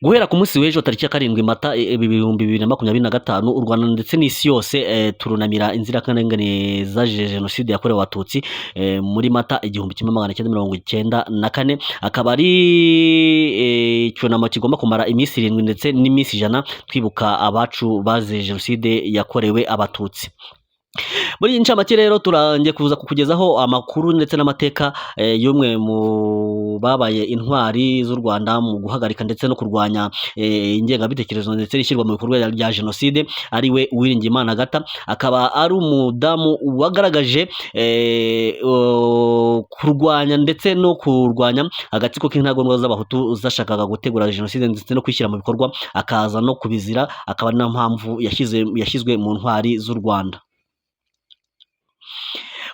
Guhera ku munsi w'ejo tariki ya 7 Mata 2025, u Rwanda ndetse n'isi yose turunamira inzirakarengane zazize Jenoside yakorewe Abatutsi muri Mata 1994. Akaba ari icyunamo kigomba kumara iminsi 7 ndetse n'iminsi 100 twibuka abacu bazize Jenoside yakorewe Abatutsi. Muri iyi ncamake rero turangiye kuza kukugezaho amakuru ndetse n'amateka y'umwe mu babaye intwari z'u Rwanda mu guhagarika ndetse no kurwanya ingengabitekerezo ndetse n'ishyirwa mu bikorwa rya Jenoside, ari we Uwiringiyimana Agatha. Akaba ari umudamu wagaragaje kurwanya ndetse no kurwanya agatsiko k'intagondwa z'Abahutu zashakaga gutegura Jenoside ndetse no kwishyira mu bikorwa, akaza no kubizira, akaba ari nayo mpamvu yashyizwe mu ntwari z'u Rwanda.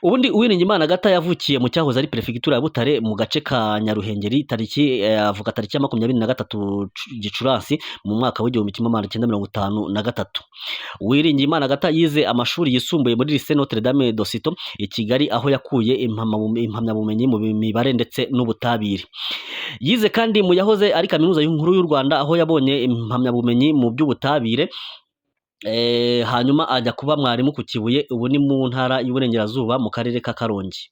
Ubundi Uwiringiyimana Agatha yavukiye mu cyahoze ari Perefegitura ya Butare, mu gace ka Nyaruhengeri, tariki avuka tariki ya 23 Gicurasi mu mwaka w'1953. Uwiringiyimana Agatha yize amashuri yisumbuye muri Lycée Notre Dame de Citeaux i Kigali, aho yakuye impamyabumenyi mu mibare ndetse n'ubutabire. Yize kandi mu yahoze ari Kaminuza Nkuru y'u Rwanda, aho yabonye impamyabumenyi mu by'ubutabire. Hanyuma ajya kuba mwarimu ku Kibuye, ubu ni mu Ntara y'Uburengerazuba, mu Karere ka Karongi.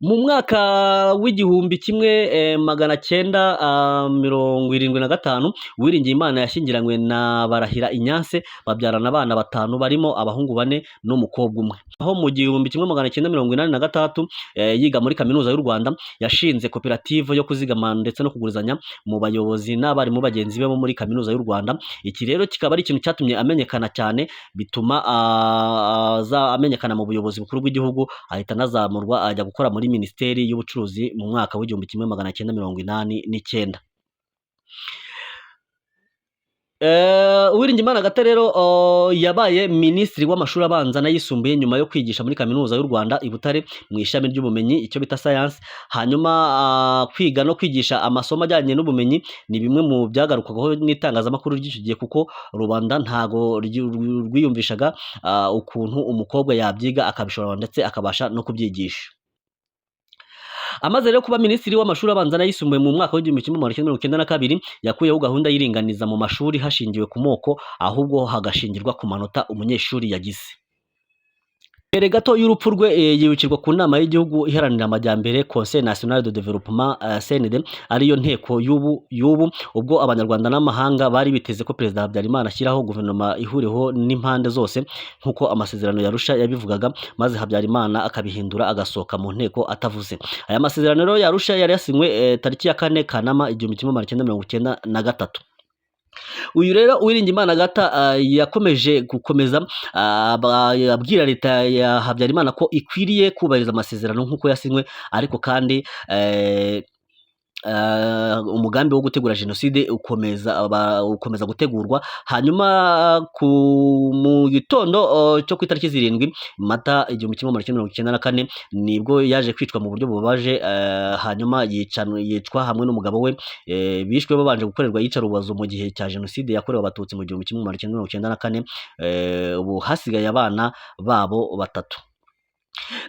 Mu mwaka w'1975, Uwiringiyimana yashyingiranywe na Barahira Ignace, babyarana abana batanu barimo abahungu bane n'umukobwa umwe. Aho mu 1986 yiga muri Kaminuza y'u Rwanda, yashinze koperative yo kuzigama ndetse no kugurizanya mu bayobozi n'abarimu bagenzi be bo muri Kaminuza y'u Rwanda. Iki rero kikaba ari ikintu cyatumye amenyekana cyane, bituma aza amenyekana mu buyobozi bukuru bw'igihugu, ahita anazamurwa ajya gukora muri Minisiteri y'Ubucuruzi mu mwaka w'1989. Uwiringiyimana Agathe rero yabaye minisitiri w'amashuri abanza n'ayisumbuye nyuma yo kwigisha muri Kaminuza y'u Rwanda i Butare mu ishami ry'ubumenyi, icyo bita science. Hanyuma kwiga no kwigisha amasomo ajyanye n'ubumenyi ni bimwe mu byagarukwagaho n'itangazamakuru ry'icyo gihe, kuko rubanda ntago rwiyumvishaga ukuntu umukobwa yabyiga akabishobora ndetse akabasha no kubyigisha. Amaze rero kuba minisitiri w'amashuri abanza n'ayisumbuye mu mwaka w'1992, yakuyeho gahunda y'iringaniza mu mashuri hashingiwe ku moko, ahubwo hagashingirwa ku manota umunyeshuri yagize. Mbere gato y'urupfu rwe yibukirwa ku Nama y'Igihugu Iharanira Amajyambere, Conseil National de Développement, CND, ariyo nteko y'ubu, ubwo Abanyarwanda n'amahanga bari biteze ko Perezida Habyarimana ashyiraho guverinoma ihuriweho n'impande zose nk'uko amasezerano y'Arusha yabivugaga, maze Habyarimana akabihindura agasohoka mu nteko atavuze. Aya masezerano rero y'Arusha yari yasinywe tariki ya 4 Kanama 1993. Uyu rero Uwiringiyimana Agatha yakomeje gukomeza abwira leta ya Habyarimana ko ikwiriye kubahiriza amasezerano nk'uko yasinywe, ariko kandi umugambi wo gutegura Jenoside ukomeza gutegurwa. Hanyuma mu gitondo cyo ku itariki 7 Mata 1994 nibwo yaje kwicwa mu buryo bubabaje. Hanyuma yicwa hamwe n'umugabo we. Bishwe babanje gukorerwa iyicarubozo mu gihe cya Jenoside yakorewe Abatutsi mu 1994. Ubu hasigaye abana babo batatu.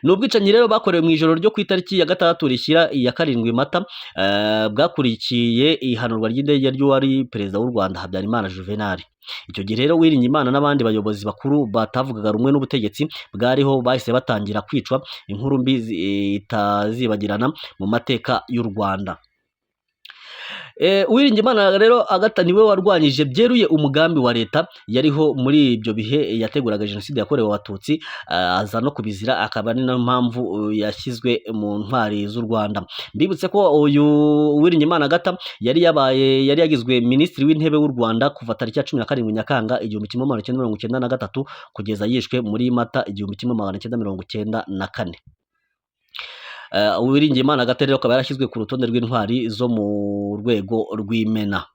Ni ubwicanyi rero bakorewe mu ijoro ryo ku itariki ya 6 rishyira iya 7 Mata, bwakurikiye ihanurwa ry'indege ry'uwari perezida w'u Rwanda Habyarimana Juvenal. Icyo gihe rero Uwiringiyimana n'abandi bayobozi bakuru batavugaga rumwe n'ubutegetsi bwariho bahise batangira kwicwa, inkuru mbi itazibagirana mu mateka y'u Rwanda. Uwiringiyimana rero Agatha niwe warwanyije byeruye umugambi wa leta yariho muri ibyo bihe yateguraga Jenoside yakorewe Abatutsi, aza no kubizira, akaba ari nayo mpamvu yashyizwe mu ntwari z'u Rwanda. Mbibutse ko uyu Uwiringiyimana Agatha yari yagizwe minisitiri w'intebe w'u Rwanda kuva tariki ya 17 Nyakanga 1993 kugeza yishwe muri Mata 1994. Uwiringiyimana Agatha rero akaba yarashyizwe ku rutonde rw'intwari zo mu rwego rw'Imena.